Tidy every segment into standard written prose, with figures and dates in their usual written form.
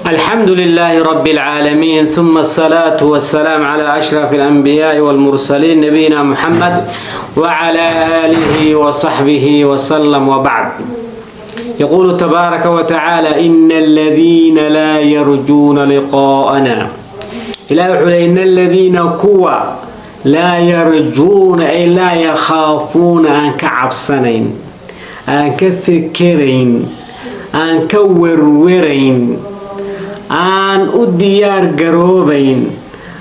الحمد لله رب العالمين، ثم الصلاة والسلام على أشرف الأنبياء والمرسلين، نبينا محمد وعلى آله وصحبه وسلم، وبعد. يقول تبارك وتعالى: إن الذين لا يرجون لقاءنا. إلى إن الذين كوا لا يرجون، أي لا يخافون، aan ka cabsanayn، aan ka fekerayn، aan ka werwerayn، aan u diyaar garoobayn،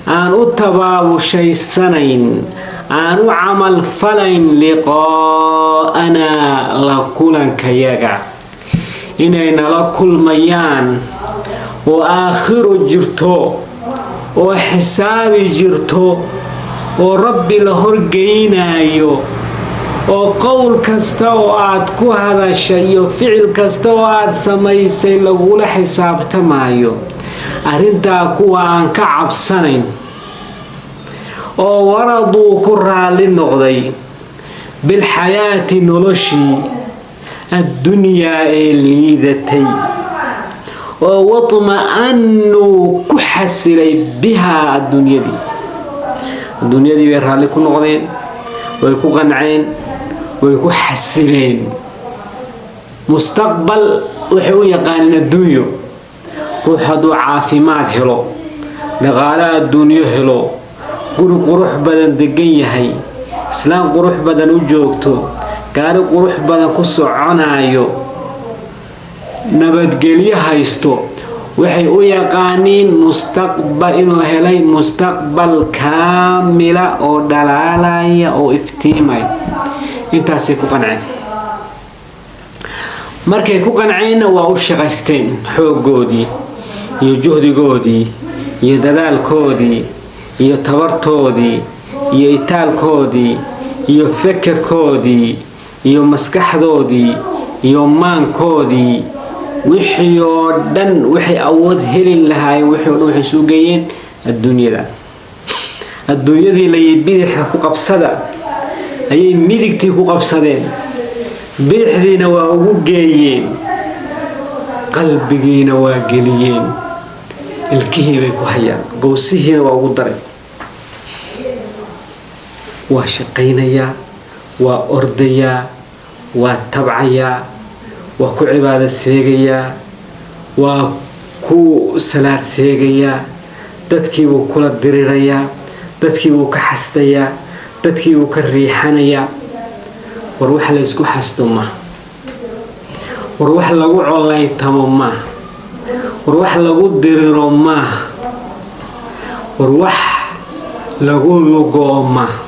aan u tabaabushayanayn، aan u camal falayn liqaa'anaa, la kulankayaga, inay nala kulmayaan oo aakhiro jirto oo xisaabi jirto oo Rabbi la horgeynaayo oo qowl kasta oo aad ku hadashay iyo ficil kasta oo aad samaysay lagula xisaabtamaayo. Arrintaa kuwa aan ka cabsanayn oo waraduu, ku raalli noqday, bilxayaati, noloshii, addunyaa ee liidatay, oo watma'annuu, ku xasilay, bihaa, adduunyadii. Adduunyadii bay raalli ku noqdeen, way ku qanceen, way ku xasileen. Mustaqbal waxay u yaqaaneen adduunyo. Ruux hadduu caafimaad helo, dhaqaale adduunyo helo, guri qurux badan degan yahay, islaan qurux badan u joogto, gaari qurux badan ku soconaayo, nabadgelyo haysto, waxay u yaqaaniin mustaqbal inuu helay, mustaqbal kaamila oo dhalaalaya oo iftiimaya. Intaasay ku qanceen. Markay ku qanceenna, waa u shaqaysteen xooggoodii iyo juhdigoodii iyo dadaalkoodii iyo tabartoodii iyo itaalkoodii iyo fekerkoodii iyo maskaxdoodii iyo maankoodii, wixii oo dhan waxay awood heli lahaayeen, wixii o dhan waxay suu geeyeen adduunyada. Adduunyadii layii bidixda ku qabsada ayay midigtii ku qabsadeen, bidixdiina waa ugu geeyeen, qalbigiina waa geliyeen, ilkihii bay ku hayaan, gowsihiina waa ugu daray. Waa shaqaynayaa, waa ordayaa, waa tabcayaa, waa ku cibaado seegayaa, waa ku salaad seegayaa, dadkiibuu kula dirirayaa, dadkiibuu ka xasdayaa, dadkiibuu ka riixanayaa. War wax laysku xasdo maaha, war wax lagu colaytamo maaha, war wax lagu diriro maaha, war wax lagu lugoo maaha,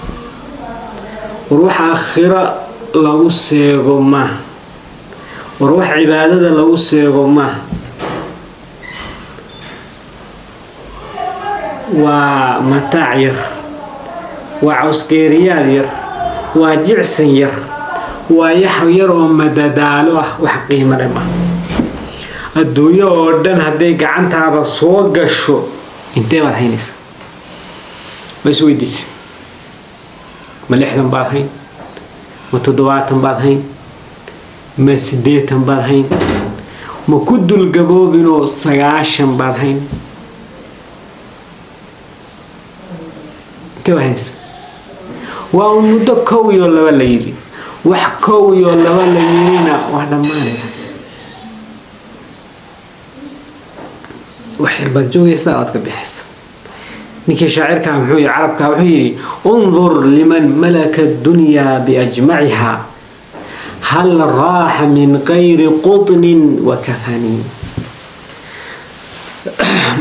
war wax aakhiro lagu seego maaha, war wax cibaadada lagu seego maaha. Waa mataac yar, waa cawsgeeriyaad yar, waa jicsan yar, waa yax yar oo madadaalo ah. Wax qiimo leh maaha. Adduunyo oo dhan hadday gacantaada soo gasho, intee baad haynaysaa? Ma is weydiisa? Ma 60 baad hayn? Ma 70 baad hayn? Ma 80 baad hayn? Ma ku dulgaboobinoo 90 baad hayn? Intee baad haynaysaa? Waa un muddo kow iyo laba la yidhi. Wax kow iyo laba la yidhina waa dhammaanaya. Wax yar baad joogaysaa, oad ka bixaysa. Ninkii shaacirkaa muxuu yii, carabkaa, wuxuu yidhi: undur liman malaka addunyaa biajmaciha, hal raaxa min kayri qutnin wa kafanin.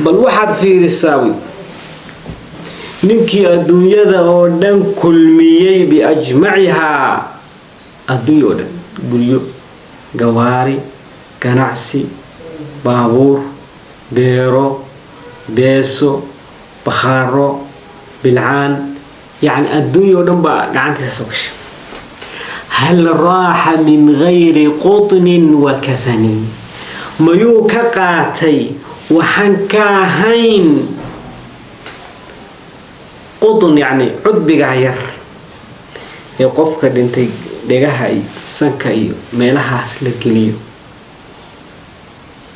Bal waxaad fiirisaa wy ninkii adduunyada oo dhan kulmiyey, biajmacihaa, adduunya oo dhan, guryo, gawaari, ganacsi, baabuur, beero, beeso, bakhaaro, bilcaan, yacni adduunya oo dhan baa gacantiisa soo gashay. Hal raaxa min gayri qutnin wa kafanin, mayuu ka qaatay waxaan ka ahayn qutn, yacni cudbigaa yar ee qofka dhintay dhegaha iyo sanka iyo meelahaas la geliyo,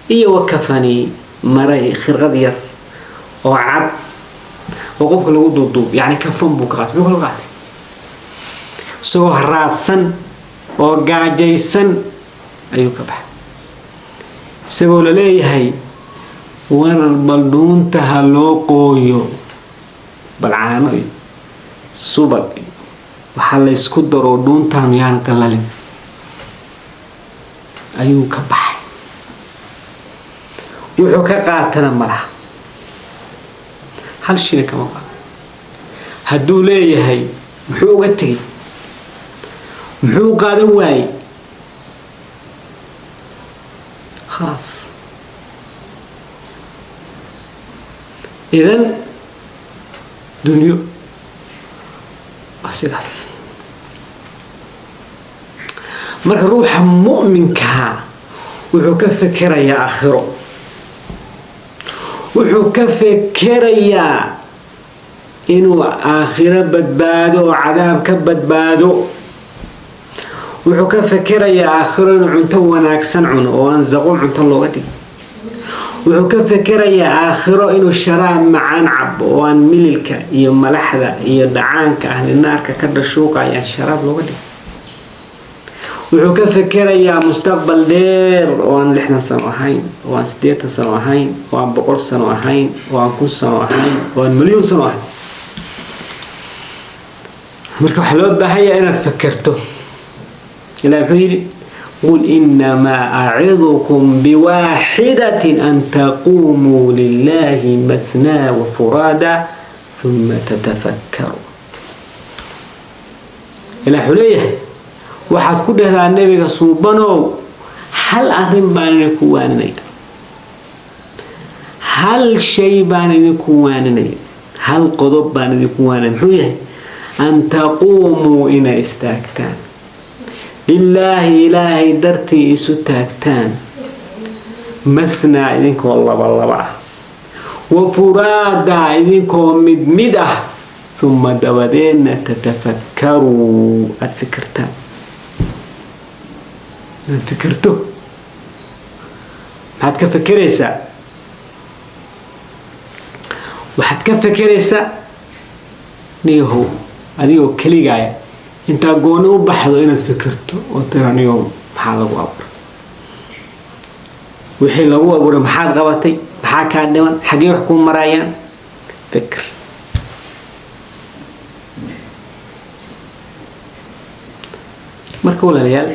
iyo wa kafani. Maray khirqad yar oo cad oo qofka lagu duuduub, yacni kafan buu ka qaatay. Muxuu kala qaatay? Isagoo haraadsan oo gaajaysan ayuu ka baxay, isagoo la leeyahay war bal dhuunta ha loo qooyo, bal caano iyo subag iyo waxaa la ysku daroo dhuuntaanu yaan qalalin ayuu ka baxay. Wuxuu ka qaatana malaha, hal shilin kama qaado. Hadduu leeyahay muxuu uga tegay? Muxuu qaadan waayey? Khalaas. Idan dunyo waa sidaas. Marka ruuxa mu'minkaa wuxuu ka fekerayaa aakhiro, wuxuu ka fekerayaa inuu aakhiro badbaado oo cadaab ka badbaado. Wuxuu ka fekerayaa aakhiro inuu cunto wanaagsan cuno oo aan zaquum cunto looga dhigo. Wuxuu ka fekerayaa aakhiro inuu sharaab macaan cabo oo aan mililka iyo malaxda iyo dhacaanka ahli naarka ka dhashuuqayaan sharaab looga dhigo. Wuxuu ka fekerayaa mustaqbal dheer oo aan 60 sano ahayn, oo aan 80 sano ahayn, oo aan 100 sano ahayn, oo aan 1000 sano ahayn, oo aan 1,000,000 sano ahayn. Marka waxaa loo baahan yahay inaad fekerto. Ilahi muxuu yidhi? Qul inamaa acidukum biwaaxidatin an taquumuu lilahi mathnaa wafuraada uma tatafakkaruu. Ilah wuxuu leeyahay waxaad ku dhehdaa nebiga suubanow, hal arrin baan idinku waaninaya, hal shay baan idinku waaninaya, hal qodob baan idinku waaninaya. Muxuu yahay? An taquumuu, inay istaagtaan, lilaahi, ilaahay dartii isu taagtaan, mathnaa, idinkoo laba laba ah, wa furaadaa, idinkoo mid mid ah, uma dabadeedna tatafakkaruu, aada fikirtaan. Inaad fikirto, maxaad ka fekeraysaa? Waxaad ka fekeraysaa niyahow, adigoo keligaaya intaa gooni u baxdo inaad fikirto oo tira: niyahow, maxaa lagu abuuray? Wixii lagu abuuray maxaad qabatay? Maxaa kaa dhiman? Xaggee wax kuu maraayaan? Fikir. Marka walaalayaal,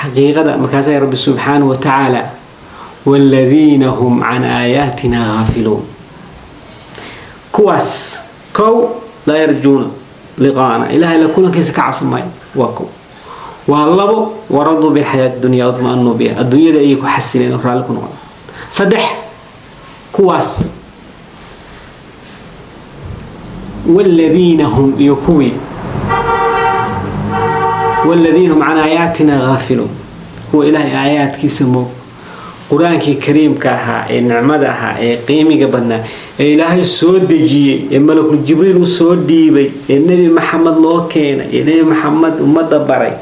xaqiiqada markaasaa rabbi subxaanahu wa tacaala: waaladiina hum can aayaatina haafiluun. Kuwaas kow, laa yarjuuna liqaana, ilahay la kulankiisa ka cabsan maayo, waa kow. Waa labo, waraduu bilxayaati dunya watma'anuu biha, adduunyada ayay ku xasileen oo raalli ku noqon. Saddex, kuwaas waaladiina hum iyo kuwii waaladiina hum can aayaatina haafiluun, kuwa ilaahay aayaadkiisa moog, qur-aankii kariimka ahaa ee nicmada ahaa ee qiimiga badnaa ee ilaahay soo dejiyey ee malakul jibriil u soo dhiibay ee nebi Maxamed loo keenay ee nebi Maxamed ummadda baray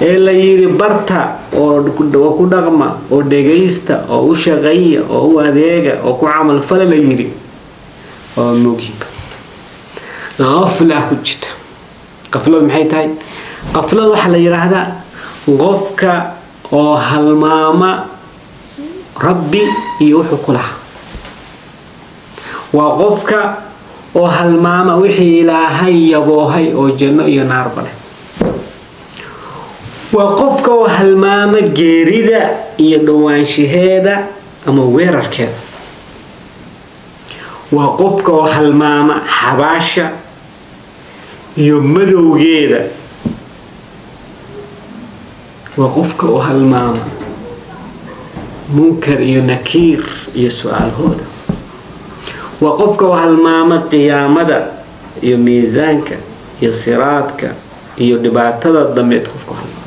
ee la yiri barta oo ku dhaqma oo dhegaysta oo u shaqeeya oo u adeega oo ku camal fala la yiri, oo moogyiba qafla ku jirta. Qafladu maxay tahay? Qaflada waxaa la yidhaahdaa qofka oo halmaama rabbi iyo wuxuu ku lahaa. Waa qofka oo halmaama wixii ilaahay yaboohay oo janno iyo naarba leh. Waa qofka oo halmaama geerida iyo dhowaanshaheeda ama weerarkeeda. Waa qofka oo halmaama xabaasha iyo madowgeeda. Waa qofka oo halmaama munkar iyo nakiir iyo su-aalhooda. Waa qofka oo halmaama qiyaamada iyo miisaanka iyo siraadka iyo dhibaatada dambeed. Qofka halmaama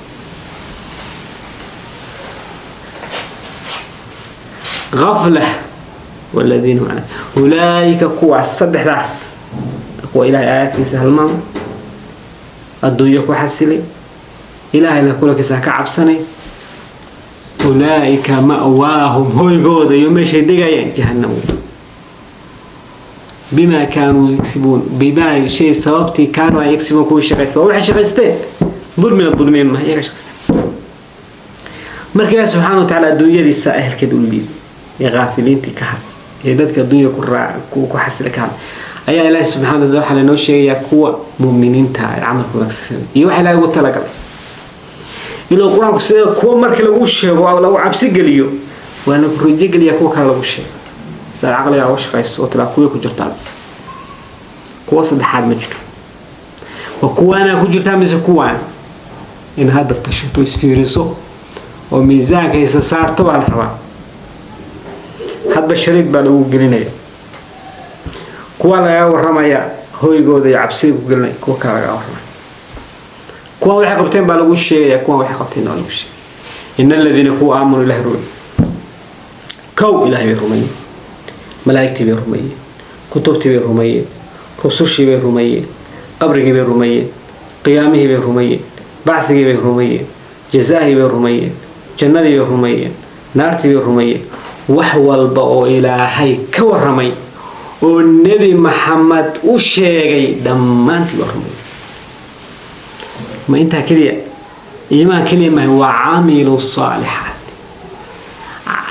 qafla. Waladiina hum ulaa'ika, kuwaas saddexdaas, kuwa ilaahay aayaadkiisa halmaama, adduunyo ku xasilay, ilaahay la kulankiisa ka cabsanay. Ulaa'ika ma'waahum, hoygooda iyo meeshay degayaan jahannam, bimaa kaanuu yagsibuun, bimaa shay sababtii, kaanuu ay yagsibuun, kuwii shaqaysta. Waa waxay shaqaysteen, dulmina dulmeen ma iyaga shaqaysteen. Marka Ilaahi subxaana wa tacaala adduunyadiisa ehelkeed u liiday ee kaafiliintii ka had ee dadka adduunya ku raac ku xasila ka had, ayaa Ilaahi subxana wa taala waxaa lanoo sheegayaa kuwa muuminiinta ee camalka wanaagsan iyo waxa Ilaahay ugu talagalay. Ilaa Qur-aanku sida kuwa markii lagu sheego oo lagu cabsi geliyo, waa lagu rajo geliyaa kuwa kale lagu sheego, sidaad caqligaa uga shaqayso oo tilaa kuwii ku jirtaa. Kuwa saddexaad ma jirto. Waa kuwaanaa ku jirtaa mise kuwaan? In hadda tashato, isfiiriso oo miisaanka isa saarto baa la rabaa. Hadba shariid baa lagu gelinaya. Kuwa lagaga waramaya hoygooda iyo cabsida ku gelinaya, kuwa kale lagaga waramaya kuwan waxay qabteen baa lagu sheegaya, kuwan waxay qabteen waa lagu sheegaya. In aladiina, kuwa, aamanuu, Ilahay rumey, kow Ilahay bay rumeeyeen, malaa'igtii bay rumeeyeen, kutubtii bay rumeeyeen, rusushii bay rumeeyeen, qabrigii bay rumeeyeen, qiyaamihii bay rumeeyeen, bacthigii bay rumeeyeen, jazaahii bay rumeeyeen, jannadii bay rumeeyeen, naartii bay rumeeyeen. Wax walba oo Ilaahay ka waramay oo Nebi Maxamed u sheegay dhammaantii waa rumeeyey. Ma intaa keliya? Iimaan keliya mahay, waa camilu saalixaat.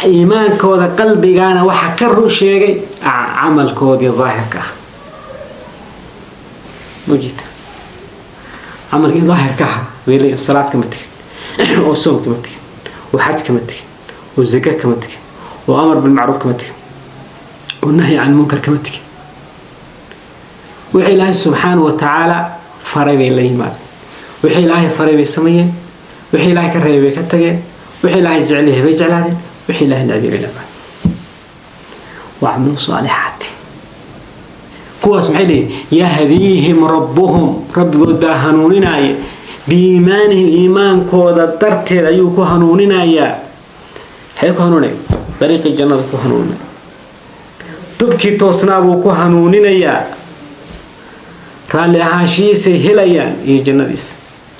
Iimaankooda qalbigaana waxa ka run sheegay camalkoodii daahirka ah. Mujita camalkii daahirka ah bay leeyihin. Salaad kama tegin, oo soom kama tegin, oo xaj kama tegin, oo zaka kama tegin, oo amar bilmacruuf kama tegin, oo nahyi can munkar kama tegin. Wixii Ilaahay subxaana wa tacaala faray bay la yimaadeen, wixii Ilaahay faray bay sameeyeen, wixii Ilaahay ka reebay bay ka tageen, wixii Ilaahay jecel yahay bay jeclaadeen, wixii Ilaahay necbay bay necbaadeen. Wa camilu saalixaati. Kuwaas maxay leeyihin? Yahdiihim rabbuhum, rabbigood baa hanuuninaya, biiimaanihim, iimaankooda darteed ayuu ku hanuuninayaa. Maxay ku hanuunaya? Dariiqii jannada ku hanuuninaya, tubkii toosnaa buu ku hanuuninayaa. Raalli ahaanshihiisay helayaan iyo jannadiisa.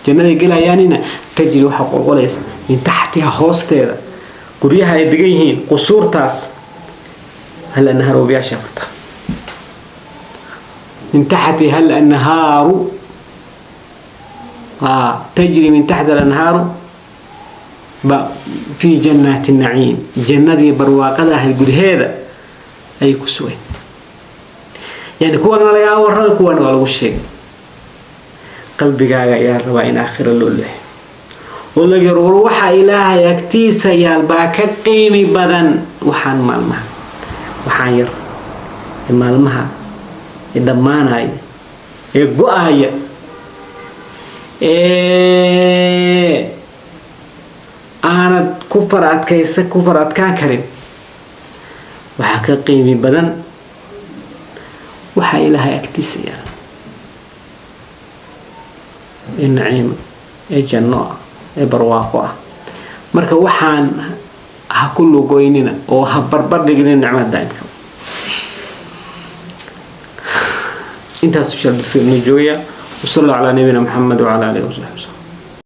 Jannaday gelayaanina tajri, waxaa qolqolaysa, min taxtiha, hoosteeda, guryaha ay degan yihiin, qusuurtaas, al anhaaru, wabiyaasha farta, min taxtiha al anhaaru, tajri min taxti al anhaaru ba fii jannaati naciim, jannadii barwaaqada ahayd gudaheeda ayay ku sugeen. Yani kuwana lagaa warramay, kuwana waa lagu sheegay. Qalbigaaga ayaa rabaa in aakhira loo leexo oo laga yaro. War, waxa Ilaahay agtiisa yaal baa ka qiimi badan waxaan maalmaha, waxaan yar ee maalmaha ee dhammaanaya ee go-aya ee aanad ku far adkaysa, ku far adkaan karin. Waxaa ka qiimi badan waxaa Ilaahay agtiisa yaal ee naciima ee janno ah ee barwaaqo ah. Marka waxaan ha ku lugoynina oo ha barbar dhignina nicmada daa'imka. Intaas insha Allah joogaya. Wasala calaa nabiyina Maxamed wacala alihi wasaxbi.